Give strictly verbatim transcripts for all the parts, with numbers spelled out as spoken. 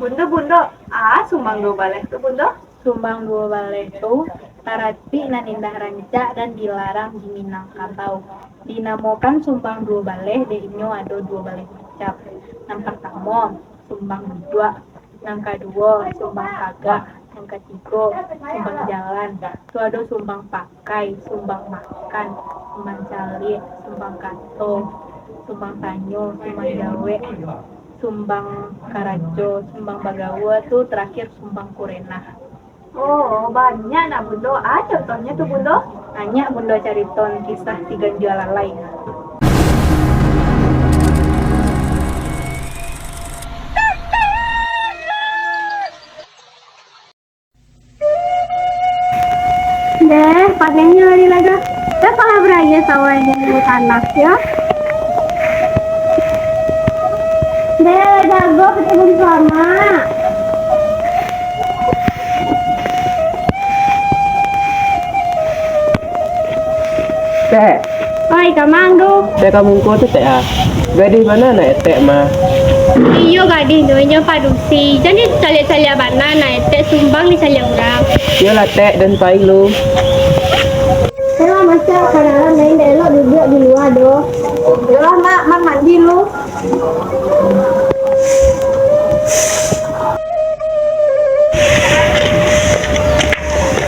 Bundo, Bundo, a sumbang duo baleh tu, Bundo? Sumbang duo baleh tu, taratik nan indah rancak dan dilarang di Minangkabau. Dinamokan sumbang duo baleh, dek inyo ado duo baleh macam. Nan partamo, sumbang duduak. Nan kaduo, sumbang tagak. Nan katigo, sumbang jalan. Tu ado sumbang pakai, sumbang makan, sumbang caliak, sumbang kato, sumbang tanyo, sumbang jawek, sumbang karajo, sumbang bagaua, tu tarakhir sumbang kurenah. Oh, banyak nak, Bundo. A contohnyo tu, Bundo? Banyak, Bundo, carito kisah si Ganjua Lalai. Deh, panenyo ari lah doh. Deh, pala baraya sawah di tanah, yo. Deh, jago kecebun salama. Tek. Oi, ka ma ang tu? Tek ka mungko tu, Tek, ah. Gadih bana anak etek mah. Iyo, gadih tu, inyo padusi. Jan dicaliak-caliak bana anak etek, sumbang dicaliak urang. Iyolah, Tek, den pai lu. Yolah, masuak ka dalam, den indak elok duduak di lua doh. Yolah, Mak, Mak mandi lu.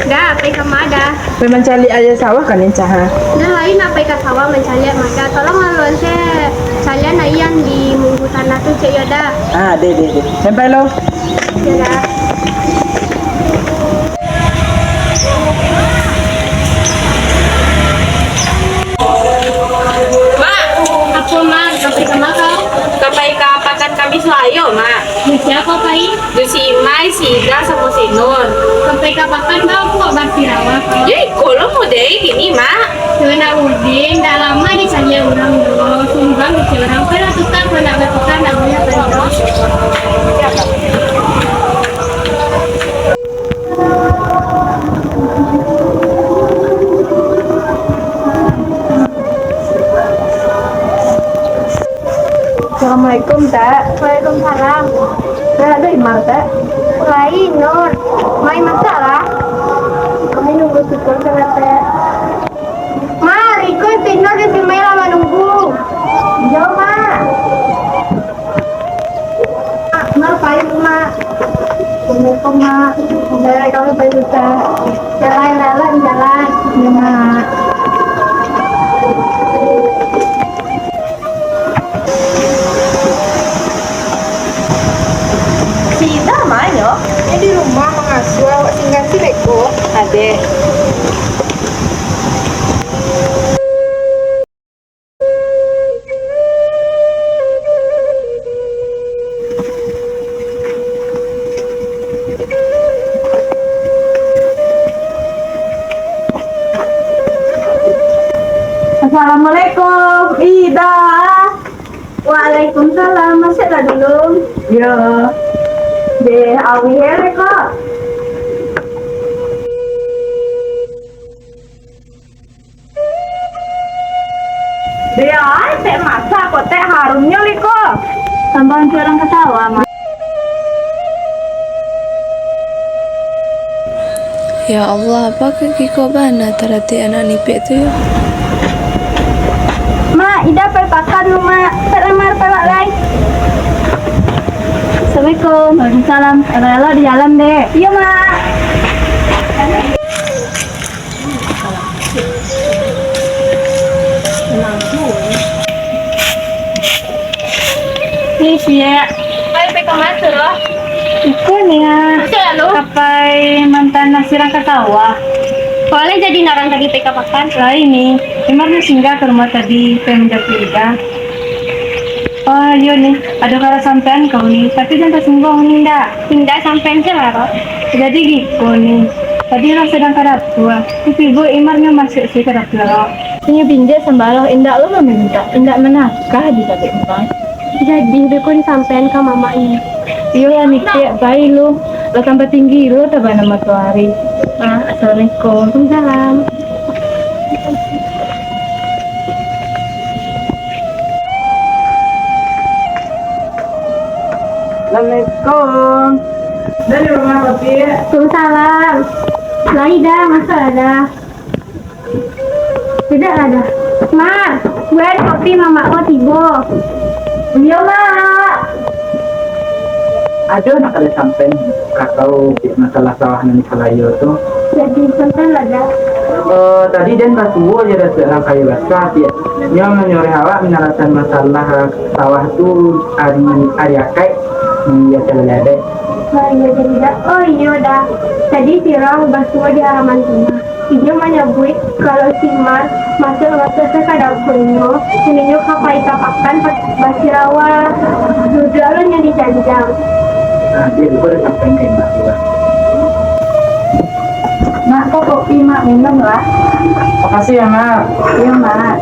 Da, pai ka ma Da? Pai mancaliak ayah sawah kan, Encah, ha? Da, lain pai ka sawah mancaliak mah Da. Tolong laluan se calian ayah di munggu tanah tu, cek yo Da. Ah, deh, deh, deh. Sampai lo. Yo Da. Mak! Apo, Mak? Ka pai ka ma kau? Ka pai ka pakan kami Suhayo, Mak. Jo sia kau pai? Jo si Imai, si Ida, samo si Nur. Ka pai ka pakan kau, kok basirawa kau? Yo iko lo mode kini, Mak. Yo nak mode, ndak lamo dicaliak urang doh. Sumbang dicaliak urang. Kau nak tukar, kau nak batukar, ndak buliah pai doh. Assalamualaikum, Tek. Waalaikumsalam. Tek, ado Imar, Tek? Lai, Nur. Mai masaklah. Kami nunggu si Nur sanak, Tek. Mak, iko si Nur jo si Imai lah manunggu. Yo, Mak. Mak, Mak, pai dulu, Mak. Assalamualaikum, Mak. Assalamualaikum, pai dulu, Mak. Jalan, jalan, jalan. Yo, Mak. Si Ida ma nyo? Nyo di rumah mangasuah, awak singgah siko beko. Adeh. Assalamualaikum, Ida. Waalaikumsalam, masuaklah dulu. Yo. Deh, awih elok ko. Deh, ai, Tek masak ko, Tek, harumnyo liko. Tambah untuak urang ka sawah, Mak. Ya Allah, apakah giko bana taratik anak nipik tu yo? Mak, Ida pai pakan dulu, Mak. Tek lamar pai wak lai. Assalamualaikum. Waalaikumsalam. Elok-elok di jalan, Dek. Iyo, Mak. Ni, Ciek. Pai, pai ka ma tu, Roh? Iko ni, ah. Masuaklah lu. Ka pai mantan nasi urang ka sawah. Kok lai jadi nak urang tadi pai ka pakan? Lai ni. Imar nyo singgah ka rumah tadi, pai manjapuik Ida. Oh, iyo ni. Ado ka disampaian kau ni. Tapi jan tasingguang ni, ndak? Indak, sampaian se lah, Roh. Jadi giko ni. Tadi urang sadang ka dapua. Tibo-tibo Imar nyo masuak se ka dapua, Roh. Inyo pinjek sambah, indak lo mamintak, indak manakah di tabek urang. Jadi, beko disampaian ka mamaknyo. Iyolah, Nipik, pai lu. Lah tambah tinggi lo tabana matoari. Ah, assalamualaikum. Waalaikumsalam. Assalamualaikum. Dari rumah Papi. Waalaikumsalam. Lai Da, masuaklah Da. Duduklah Da. Mak, buek Papi, mamak ko tibo. Iyo, Mak. Ado nak ka disampaian ka kau, masalah sawah nan di Salayo tu. Jadi, sampaianlah Da. Eh, tadi den basuo jo Datuak Rang Kayu Basah, Piak. Nyo manyuruah awak manjalasan masalah sawah tu ari, ari Akaik. Iyo, sabaleh dek. Oh iyo, jadi Da. Oh iyo Da. Tadi surang basuo di halaman rumah. Inyo manyabuik, kalau si Mar masuak-masuak se ka dapua inyo, inyo ka pai ka pakan pa-, basirawa. Duduak lo nyo di janjang. Nah, dia lupa dah sampai ni, Mak. Mak, ko kopi, Mak, minumlah. Makasih ya, Mak. Iya, Mak.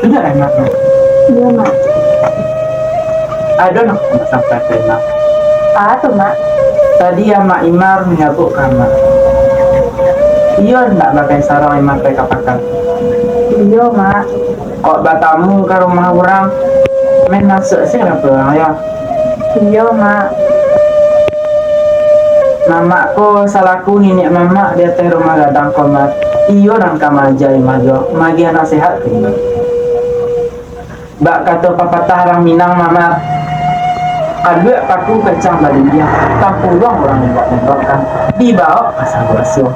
Sudah, Mak. Iya, Mak. Ado nak, Mak, sampaikan, Mak. Apa tu, Mak? Tadi Amak Imar manyabuik ka Amak. Iyo ndak, bagai surang Imar pai ka pakan? Iyo, Mak. Kok batamu ka rumah urang, main masuak se lah urang, yo. Iyo, Mak. Mamak ko salaku niniak mamak di ateh rumah gadang ko, Mak. Iyo nan ka maaja Imar jo, maagiah nasihat ka Imar. Bak kato papatah urang Minang, Mak, kaduak paku kacang badindiang, tampuluang urang nembak-nembakkan, dibawok ka sabuah suo.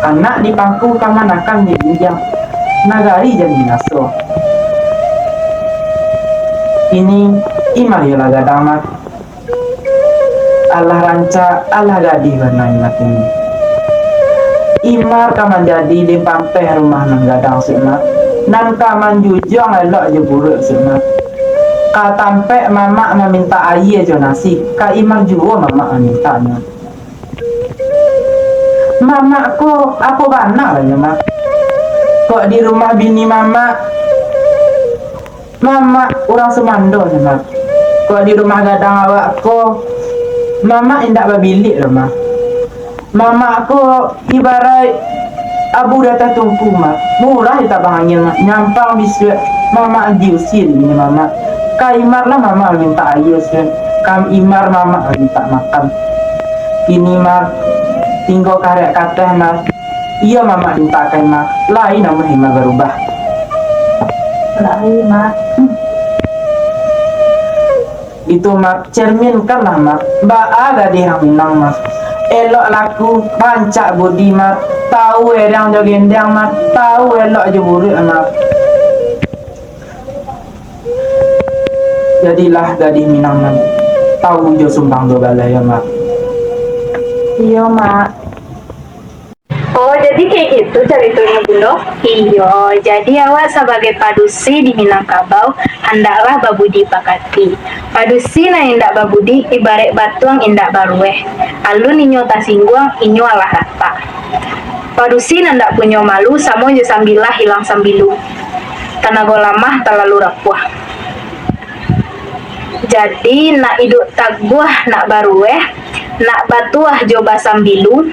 Anak di pangku kamanakan di dindiang, nagari jan binaso. Kini, Imar iyolah gadang, Mak. Alah rancak, alah gadih bana Imar kini. Imar ka manjadi limpampeh rumah nan gadang, Mak, nan ka manjujuang elok jo buruak, Mak. Ka tampek mamak mamintak aia jo nasi, ka Imar juo mamak mamintaknyo. Mamak ko apo bana lah nyo, Mak? Kok di rumah bini mamak, mamak urang sumando nyo, Mak. Kok di rumah gadang awak ko, mamak indak babilik doh, Mak. Mamak ko ibaraik abu di ateh tungku, Mak. Murah ditabang angin, Mak. Nyampang bisuak, mamak diusia dek bini mamak. Ka Imar lah mamak mamintak aia, Mak. Ka Imar mamak mamintak makan. Kini, Mak, tinggo karek ka ateh, Mak. Iyo mamak mintakkan, Mak. Lai namuah Imar barubah. Lai, Mak. Itu, Mak, cerminkanlah, Mak, baa gadih urang Minang, Mak. Elok laku, rancak budi, Mak. Tahu erang jo gendang, Mak. Tahu elok jo buruak, Mak. Jadilah gadih Minang nan tahu jo sumbang duo baleh, yo, Mak. Iyo, Mak. Oh, jadi kayak gitu caritonyo, Bundo? Iyo, jadi awak sabagai padusi di Minangkabau, handaklah babudi pakati. Padusi nan indak babudi, ibaraik batuang indak barueh. Alun inyo tasingguang, inyo alah ratak. Padusi nan ndak punyo malu, samo jo sambilah hilang sambilu. Tanago lamah talalu rapuah. Jadi, nak iduik taguah, nak barueh, nak batuah jo basambilu,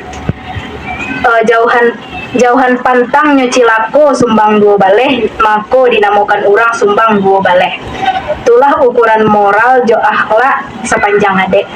eh, jauhan, jauhan pantang nyo cilako sumbang duo baleh, mako dinamokan urang sumbang duo baleh. Itulah ukuran moral jo akhlak sapanjang adek.